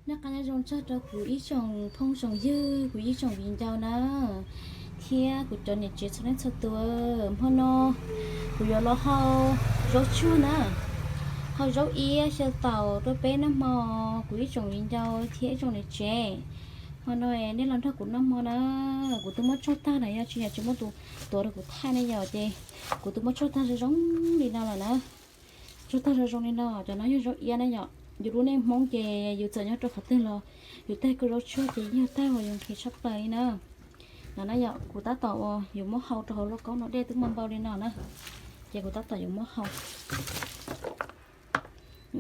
Noj qab nyob zoo txog rau kuv ib tsoom phooj tsoom ywg, kuv ib tsoom viv ncaus na, thiab kuv cov niam tsev txhua leej txhua tus. Hmo no kuv yuav los hau zaub tsuag na, hau zaub iab xyaw taum rau peb noj hmo, kuv ib tsoom viv ncaus thiab ib tsoom niam tsev. Hmo no nej los nrog kuv noj hmo na, kuv twb muab tsau tag na, yog tsis yog tsis muaj tus tuav rau kuv thaij ne yom, ces kuv twb muab tsau tag zoo zoo li no lawm na. Tsau tag zoo zoo li no, cov no yog zaub iab na yom. Yus lub neej Hmoob ces yus txawm nyob rau qhov twg los yus thaij kuj zaub tsuag ces yeej yog thaij uas yus nqhis tshaj plaws li na. No na yom, kuv tab tom uas yuav muab hau rau hauv lauj kaub no, dej twb muaj npau li no na, ces kuv tab tom yuav muab hau.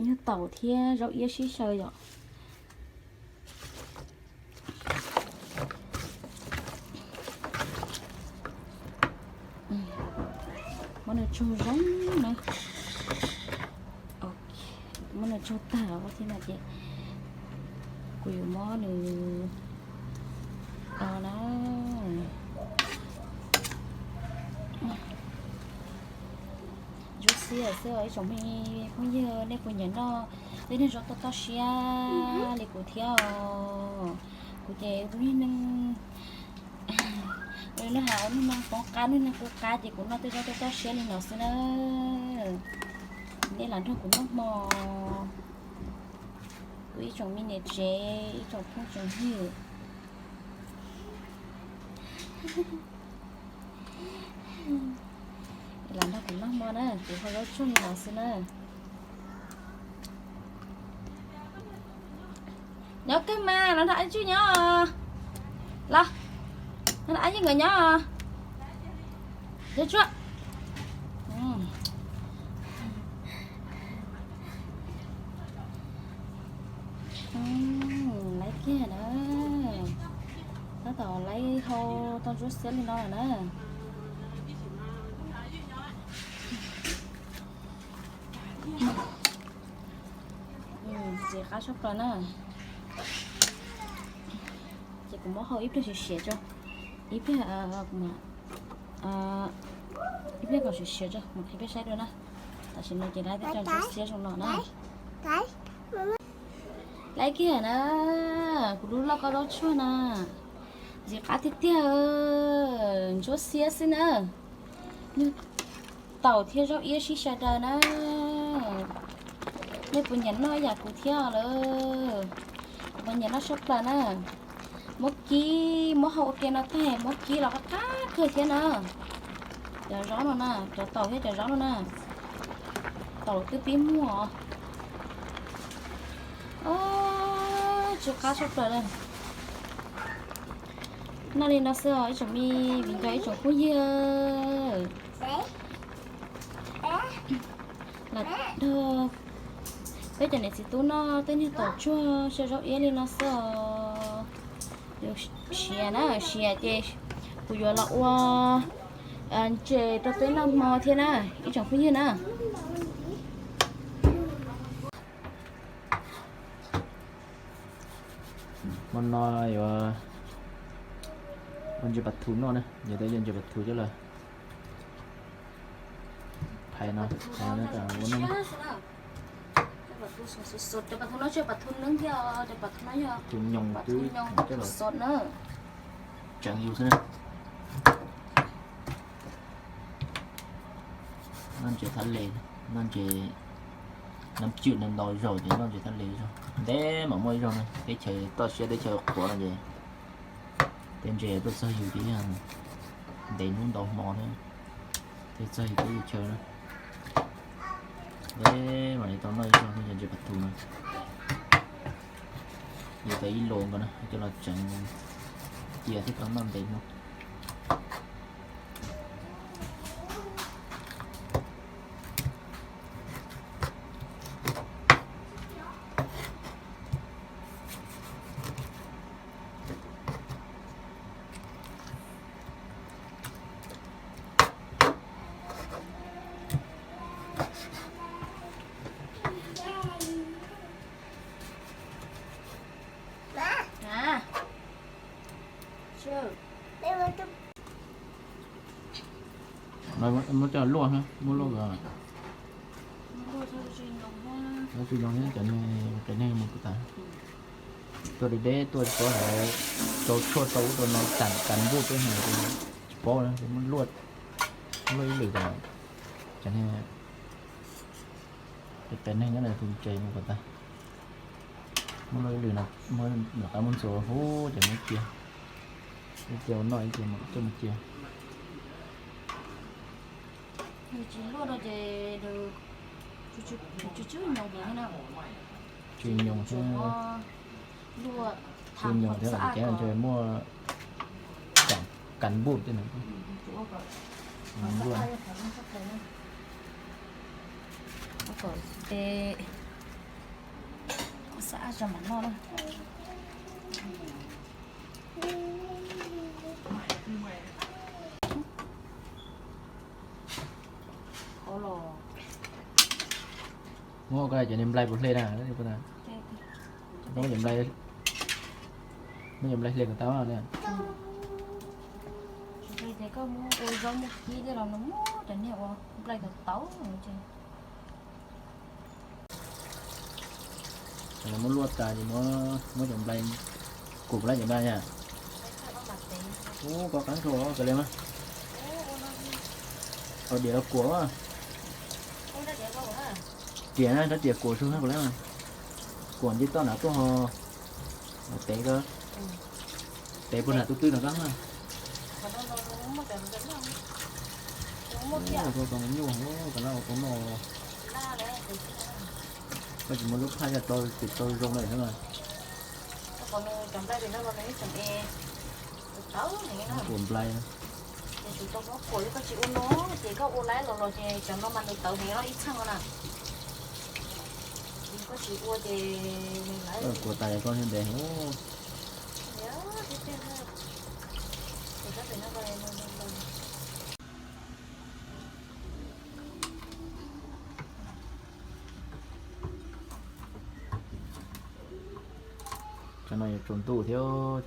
Yog taum thiab zaub iab sib xyaw yom. Muab nws tsau zoo na. Muab nws tsau tag thiab no ces kuv yuav muab nws no na. Ntsuab xiab xwb os ib tsoom me phooj ywg, nej puas nyiam noj tej niag zaub toj toj siab li kuv thiab os? Kuv ces tus niag neeg, lawv hais ua niag neeg poob qab niag neeg qub qab ces kuv noj tej zaub toj toj siab li no xwb na. Nej los nrog kuv noj hmo, kuv ib tsoom me niam tsev, ib tsoom phooj tsoom ywg. Los nrog kuv noj hmo na, kuv hau zaub tsuag li no xwb na. Nyob kawg mas, los nrog ab Tswb nyob. Los, nrog ab Yeej nkawd nyob. Cov tsuag. Laib kiag na. Tab tom laib hau tau ntsuab xiab li no lawm na. Ntxim qab tshaj plaws na. Ces kuv muab hau ib pliag siav siav tso, ib pliag, ib pliag kom siav siav tso mam qhia peb saib dua na. Tam sim no ces laib tau ntsuab xiab zoo no na. Laib kiag na, kuv lub lauj kaub zaub tsuag na, ntxim qab tiag tiag, ntsuab xiab xwb na. Nyuag taum thiab zaub iab sib sawv daws na. Nej puas nyiam noj ib yam kuv thiab lawm? Kuv mas nyiam noj tshaj plaws na. Muab kib, muab hau ua ke no tag muab kib los qab qab kawg thiab na. Cov zaub no na, cov taum thiab cov zaub no na, taum twb pib muag. Tsw qab tshaj plaws na. Noj li no xwb os ib tsoom me viv ncaus ib tsoom phooj ywg. Lam nrog peb cov niam txiv tub noj tej niag taum tsuag xyaw zaub iab li no xwb os. Yuav siav na, siav ces kuv yuav los ua ntses rau peb noj hmo thiab na ib tsoom phooj ywg na. Hmo no yuav ua ntses pas thu noj na, yuav tau ua ntses pas thu coj los phais no, ua noj. Cov pas thu no tsis yog pas thu neeb thiab, cov pas thu no yog pas thu nyoos coj los tseev yus xwb na. Noj ntses thab le, noj ntses nab cwj ntau zaus ces noj ntses thab le zog. Ntev mam muaj ib zaug na, teb chaws toj siab teb chaws qhuav no ces tej ntses tuaj txog yus ces yog ntev hnub ntau hmo thiab, thiaj txog yus teb yus chaw na. Ntev mam li tau noj ib zaug ntses pas thu no. Yuav tau ib lo nkaus na coj los tseev cia thiaj tau noj ntev hnub. Muab coj luaj, muab luaj kom tsis zoo thiab cov ne mus kuj tas. Tuaj deb deb tuaj tsis paub hais, rau tshuaj rau ub rau no tam kav npuj tuaj hais, tsis paub na, muab luaj, luaj ib lwm tas, cov niag qias neeg nyob ntawm tus ntses no kom tas. Muab luaj ib lwm no, muab nram qab muab ntxuav huv ces muab cia, ib cia ua noj ib cia coj mus cia. Nws tsis luaj rau ces nws tsis nyoos heev na. Tsis nyoos thiab. Tsis nyoos thiab los ces ntshe muaj cam kav npuj tej no. Luaj. Kom ces xav tso mam noj na. Muab koj cov niag nplai puas hle na? Muab cov nplai, muab cov nplai hle kom tau na. Ces koj muab ua zaub muab kib thiab los muab cov niag ua nplai kom tau ces. Muab luaj tas ces muab cov nplai, kuv puas laib cov nplai na. Ub, koj qab nkaus kawg li mas. Au diav los kuam. Riam na, rab riam kuam su na puas laib mas. Kuam nce toj nram tuaj ho tev koj, tev puag nram tus twg no koj na. Ua tau nyuaj heev, koj laj ua tau noj. Koj tsis muaj lub phaj coj rau ces tau zoo lawm xwb mas. Ua nplai. Ces tsuas tau muab kuam, yog koj tsis ua no ces koj ua laib los los ces cov no mas nws tawv heev no ib txheej no na. Koj tsis ua ces nws laib. Kuam tas koj thiaj ntev heev. Cov no yuav tsaus ntuj thiab.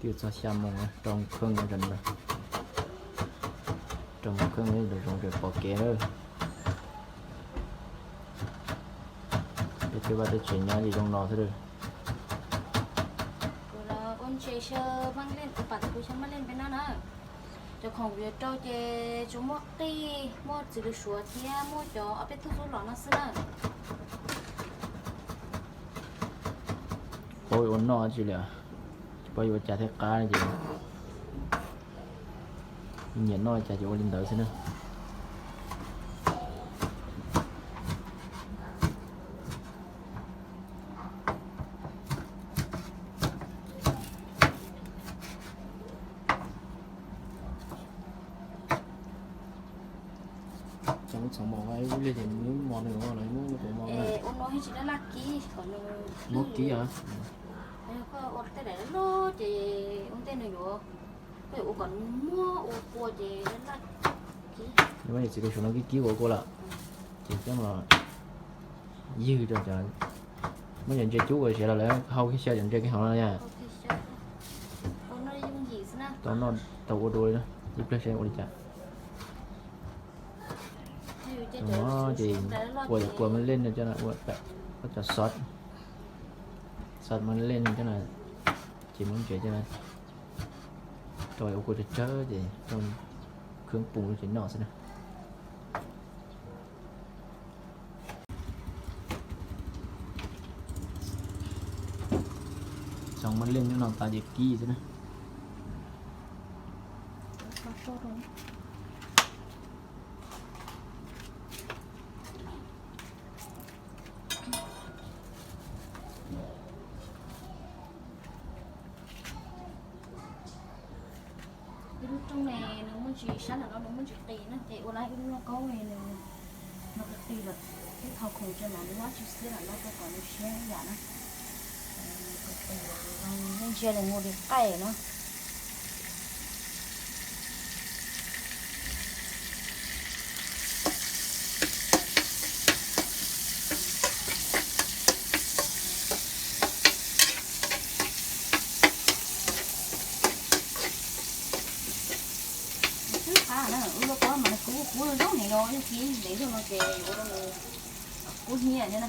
Twb txog xya moos, rau kheej no, rau kheej lawm, zoo tseem pom kev lawm. Tej vaj tej tsev nyob li zoo no xwb. Kuv los ua ntses xyaw maj leej, kuv pam kuv xyaw maj leej peb noj na. Cov khoom kuv yuav rau ces tsuas muaj qij, muaj txiv lws suav thiab muaj cov ob peb tug xub los no xwb na. Paub yuav ua noj tsi li, tsis paub yuav ua cas thiaj qab ces nyiam noj cas ces ua li ntawd xwb na. Cov lub txhoov mos ib lub liag ces lub mos nws los lub mos. Ua no tsis laj laj kib kom nws muab kib os. Koj ua tej daim loj ces ua ntej nws yuav, koj yuav ua kom nws muab ua kua ces laj laj kib. Muab txiv lws suav no kib kib ua kua lawm ces coj los ywg rau cov, muab cov ntses cub ua siav los lawv hau kiag xyaw cov ntses kiag hauv no na. Tau noj tau ua dua li na, ib pliag seb ua li cas. Ces ua cov kua maj leej no coj ua cov xov, xov maj leej no coj, ces muab ntses coj rau ua kua tsawg tsawg ces rau khwb pum ces noj xwb na. Xov maj leej no tas ces kib xwb na. Ib lub rooj ne nws muaj ntsis sab nram no nws muaj ntsis qis na ces ua lawm ib lub lauj kaub ne nws qis qis lawm, ib qho khoom tso mas nws muaj tsis xiab nram no rau kom nws siab ib yam na. Qis qis lawm, nej ntsia nws mus li qaij na. Twb qab na, wb los pom mas nws kub kub zoo heev no, yog kib ntev zog no ces yuav ua rau nws kub hnyiab thiab na.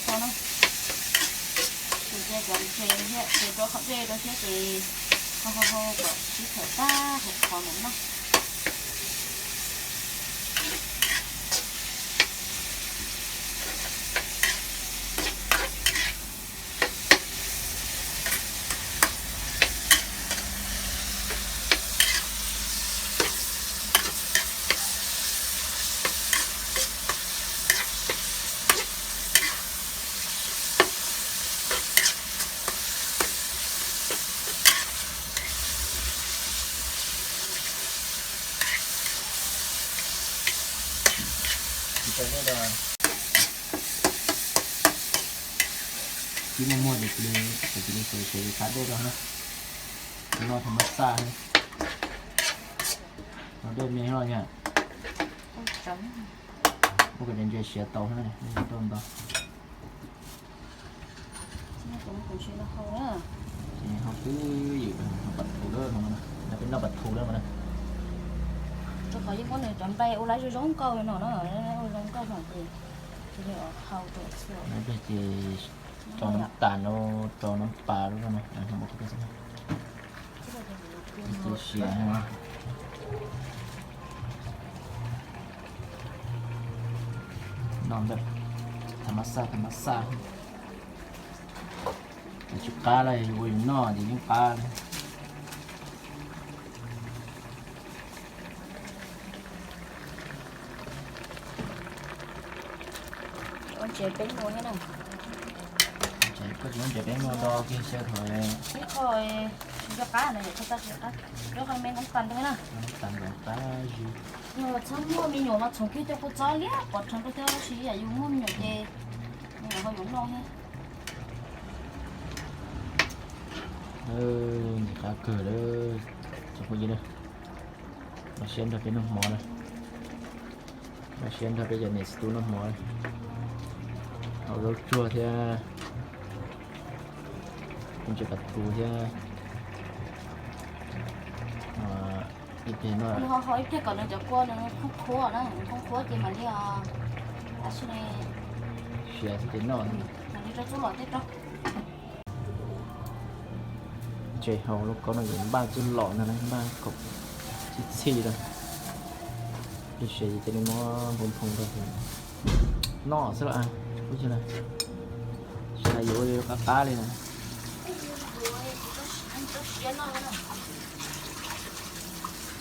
noj tau na. Ces cia cov ntses thiab ces rau qhov dej rau thiab ces hau hau hau kom sib tawm tag hauv qhov mam noj. Tsis muaj muag ces cia li, cia li xav xav qab dej rau na. Noj thaum maj xaj, noj dej me loj yom. Ua kom cov ntses siav tau na, dej tuaj ntau. Ces hau twb ywm, hau pas thu lawm no, peb noj pas thu lawm no. Rau qhov yeej muab nws cov nplai ua lawv zoo zoo nkauj no na, ua zoo nkauj no ces cia li hau rau xwb. Ces rau nab tas no, rau nab pas lub no, cia siav. Noj thaum maj xaj, thaum maj xaj. Tsis qab li, yus ua yus noj ces yeej qab li. Ntses peb muag thiab na. Koj tsis muab ntses peb muag do kiag xyaw thaum ib qho tsis nco qab no, yog koj txaj tsis qab, rau qhov me ntawd tas ntawd na. Txhob muaj me nyuam mas txhoov kiag cov kua txob liab pov rheev rau thiab, tab sis yam yus muaj me nyuam ces me nyuam ho yuav noj thiab. Ntses qab kawg lawm, tsoom phooj ywg na. Los siab nrog peb noj hmo na. Los siab nrog peb cov niam txiv tub noj hmo na. Hau zaub tsuag thiab, ntses pas thu thiab, ib pliag noj. Ho ib pliag kom nws cov kua nws qhoob qhuav na, qhoob qhuav ces mam li, tam sim ne, siav xwb ces noj, mam li rau txuj lom tej rau. Ntses hau lub kaub no ces npaj txuj lom ntag na, npaj kom txhij txhij rau. Lub siav ces cia li muab nphoo nphoo rau noj xwb los, ub, tsis tas yuav qab qab li na.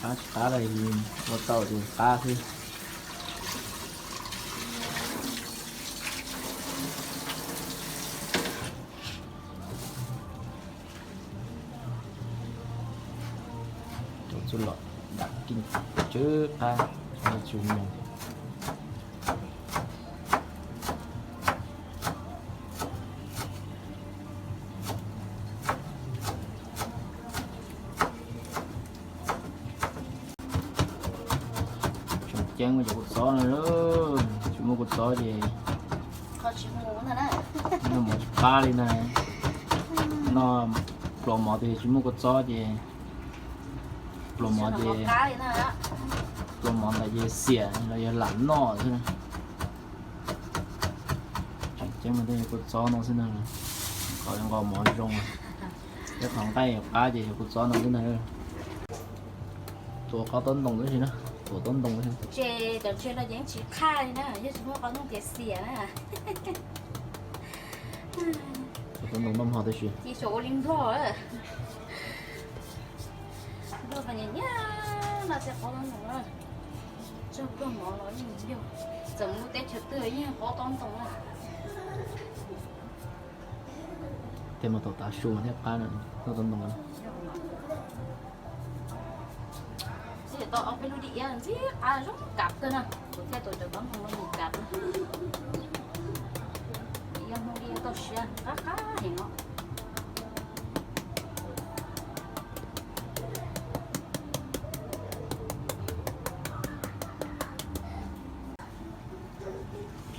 Qab tsis qab los ua tau ces qab xwb. Rau txuj lom dam keej tsw qab, tsw moog. Tseem ceeb cov kua txob no, tsis muaj kua txob ces noj mov tsis qab li na. Noj pluas mov tias tsis muaj kua txob ces pluas mov ces, pluas mov ntawd ces xiam los yog lam noj xwb na. Tseem ceeb mas tej kua txob no xwb na, kom nqos mov zoo. Tej qhov nqaij qab ces yog kua txob no xwb ntag. Tuav qab taub ntoo tib si na, tuav taub ntoo. Ces cov ntses no ces yeej tsis qab li na, yog tsis muaj qab ntoo ces xiam na. Tuav taub ntoo noj hmo tib si. Ces xyov ua li Nplog, Nplog mas nyiam nyiam noj tej qab taub ntoo na. Txog pluag mov los yeej yog, txawm mus teb chaws twg yeej qab taub ntoo na. Tej mus thaum tav su mas thiaj qab na, noj taub ntoo na. Tau ob peb lub di iab ntxim qab zoo kav kawg na, kuv thiaj tuav cov taub ntoo no mus kav na. Di iab Hmoob di iab toj siab qab qab heev no.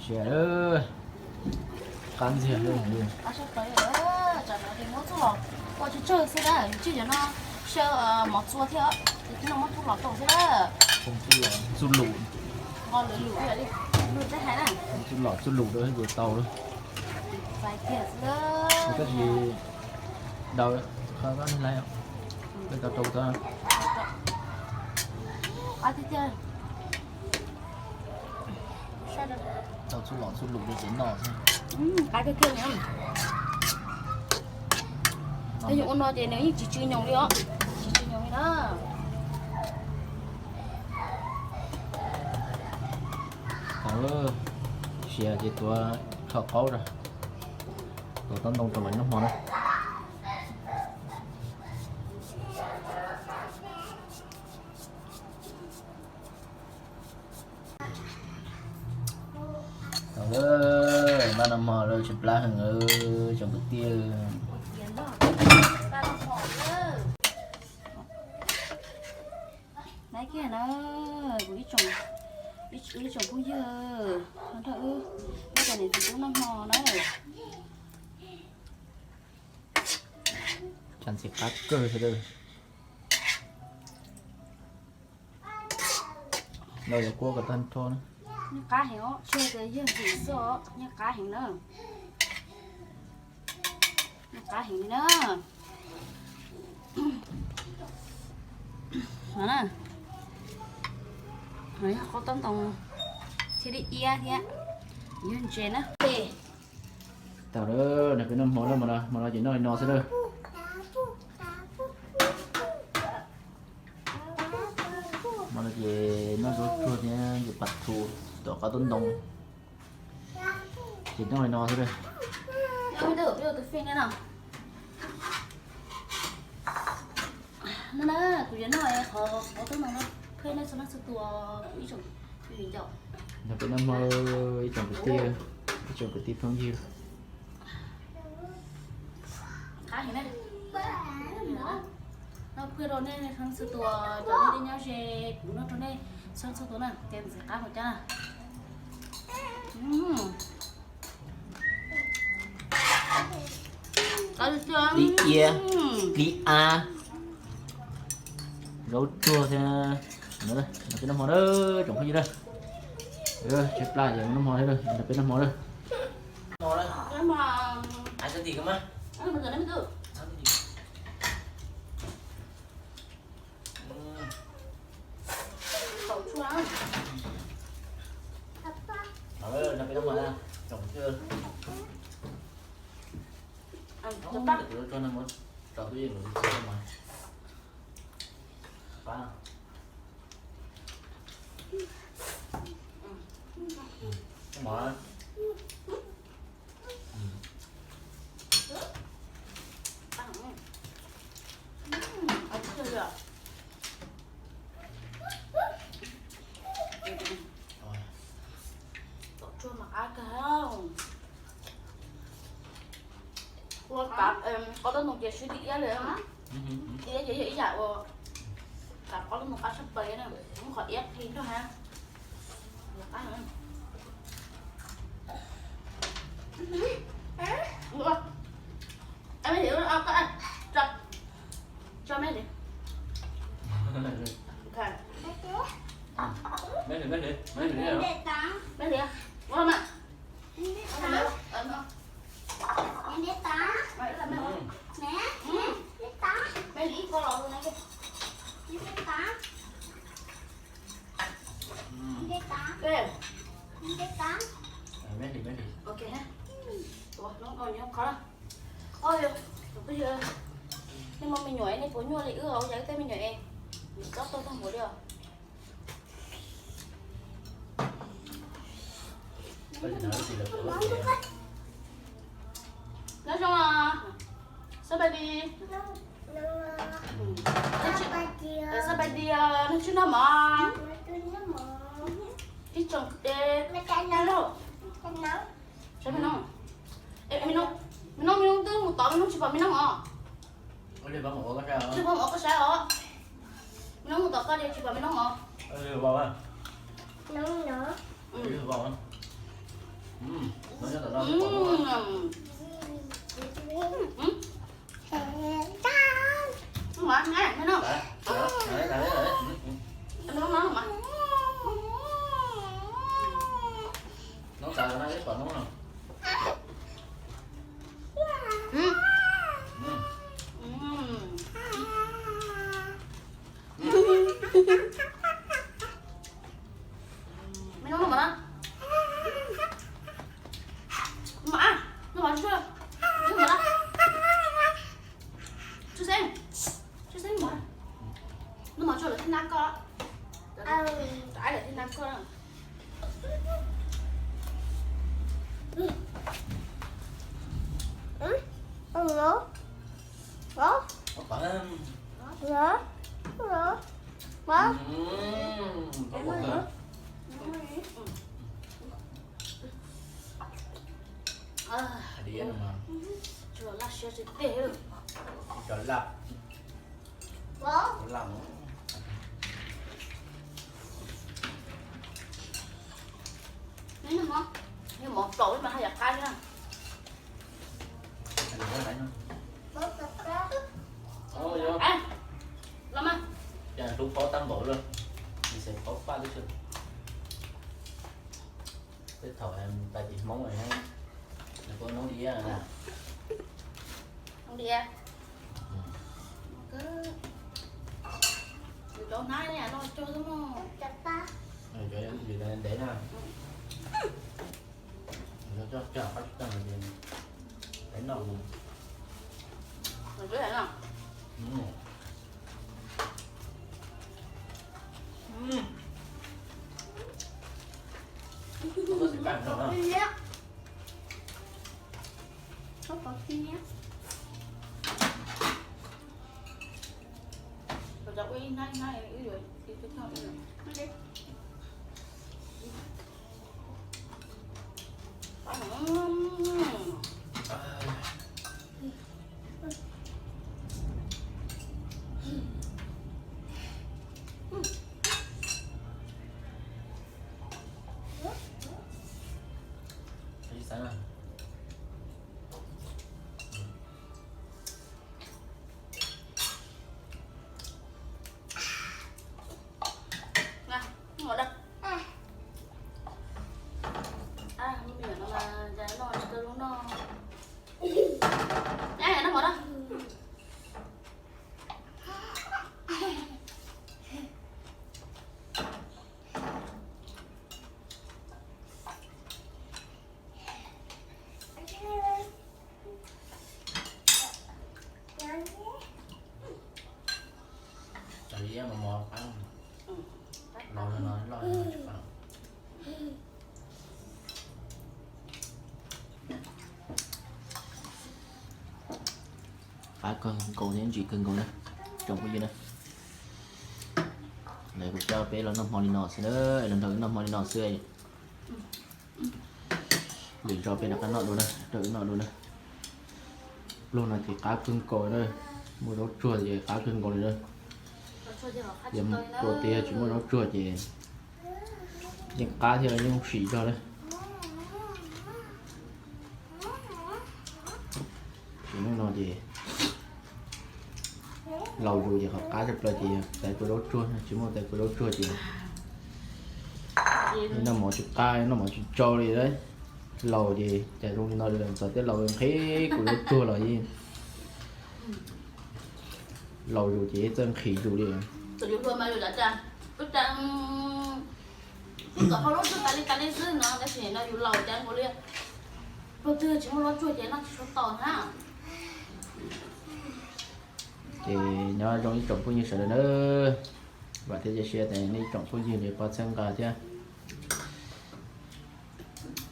Siav, qab ntxiag li. Muab txuj lom ua tsawg tsawg xwb na, tswj yog no saw mov txua thiab, ces tib no muab txuj lom rau xwb na. Txuj lom, txuj lom, nqos lwm lwm li, lwm tej hais na. Txuj lom txuj lom rau ces tau lawm. Txais kiag xwb. Tab sis daus qhov koj neeg laiv, koj tau rau tau. Qab tiag tiag. Tau txuj lom txuj lom rau ces noj xwb. Qab tiag tiag. Yog ua no ces nws yeej tsis tsw nyoos li os, tsis tsw nyoos li na. Tau, siav ces tuav khaws qaub rau, tuav tob ntoo rau mam noj hmo na. Tau lawm, npaj noj hmo lawm, tshaib plab heev tsoom kwv tij. Nai kiag na, kuv ib tsoom phooj ywg, nrog wb nyob rau niam txiv tub noj hmo na. Tsam ntxim qab kawg thiab. Los yuav kuab kom tag nrho na. Nyob qab heev os, tsis hais tias yog ntxim xwb os, nyob qab heev na. Nyob qab heev li na. No na, no yog qaub tob ntoo thiab li iab thiab, yog ntses na. Tau lawm, nrog peb noj hmo na, hmo no ces noj li no xwb lawm. Hmo no ces noj zaub tsuag thiab ncuav pas thu tom qab tub ntoo. Ces noj li no xwb lawm. No na, kuv yuav noj qhov tub ntoo no, pheej nej txhua leej txhua tus, kuv ib tsoom viv ncaus. Nrog peb noj hmo, ib tsoom kwv tij, ib tsoom kwv tij phooj ywg. Qab heev na. No pheej rau nej txhua leej txhua tus, cov nej nyob ze, kuv noj rau nej txhua leej txhua tus na, ces ntxim qab hmo cab na. Li iab, li ab, zaub tsuag thiab. Nrog peb noj hmo na, tsoom phooj ywg na. Tshaib plab ces noj hmo thiab, nrog peb noj hmo na. Tom tsuag mas qab kawg. Ua qaub tub ntoo ces swb li iab li. Iab ces yog ib yam uas qaub tub ntoo qab tshaj plaws na, muab qhov iab qhib nrog hab. Tso mej li. Mej li, mej li, mej li. Ua mas. Mej li ib ko los na. Ok, ua no nyob qhov. Oj, nej muaj me nyuam nej puas nyuaj li wb os, yog wb tej me nyuam es txob tau tag npaum li os. Nyob zoo, xab pais di, xab pais di, noj tshwj noj mov, ib tsoom kwv tij, nyob zoo. Me Noob, me Noob, me Noob twb mus tod, me Noob tsis pom me Noob os. Tsis pom os, koj saib os. Me Noob mus tom koj ces tsis pom me Noob os. Noob no. Mm. Mm. Pom hnub no. Mov no, mov no, mov no, mov no. Tsuj xeeb, tsuj xeeb mov. Noj mov tsuag lawv thiaj nab koj. Lawv thiaj nab koj. Cov laj, laj. Mov plaus mas haj yam qab na. Los mas, cas hlub phob tag npaum lawm, nws xav phob paj tib si. Tej thaum tais tim Hmoob, nws kuj noob diav na. Noob diav. Yus cov hnab no cog xwb mog. Yus ntev na. Cog cog qab tsis tag no ces peb noj. Qab kawg nkaus thiab ntsim kawg nkaus na, tsoom phooj ywg na. Lawv kuj coj peb los noj hmo li no xwb na, los nrog wb noj hmo li no xwb. Lwm zaus peb rov qab noj dua na, rau wb noj dua na. Pluag no ces qab kawg nkaus na, muaj zaub tsuag ces qab kawg nkaus li na. Yog tua tiag tsis muaj zaub tsuag ces yeej qab thiab yeej sim zog na. Tsis muaj no ces laus zus ces qhov qab tshaj plaws ces yog tais kua zaub tsuag, tsis muaj tais kua zaub tsuag ces noj mov tsis qab noj mov tsis tsau li. Laus ces cas zoo li no, txog tej laus nqhis kua zaub tsuag los yeej laus zus ces txawj nqhis zus li. Kom hau lub tsuag tas li tas li xwb no tab sis no yus laus cas nkaus li, pluag twg tsis muaj zaub tsuag ces noj tsis tshua tau na. Ces nyob zoo ib tsoom phooj ywg sawv daws na, vam thiab cia siab tias nej ib tsoom phooj ywg nws pab txhawb nqa thiab.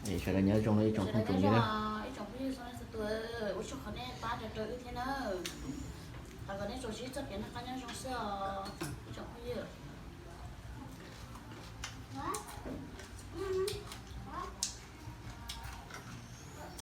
Sawv daws nyob zoo ib tsoom phooj tsoom ywg na. Ib tsoom phooj ywg txhua tus, ua tsaug qhov nej pab rau rau wb thiab na. Thov kom nej tsuas sib txoj kev noj qab nyob zoo xwb os ib tsoom phooj ywg.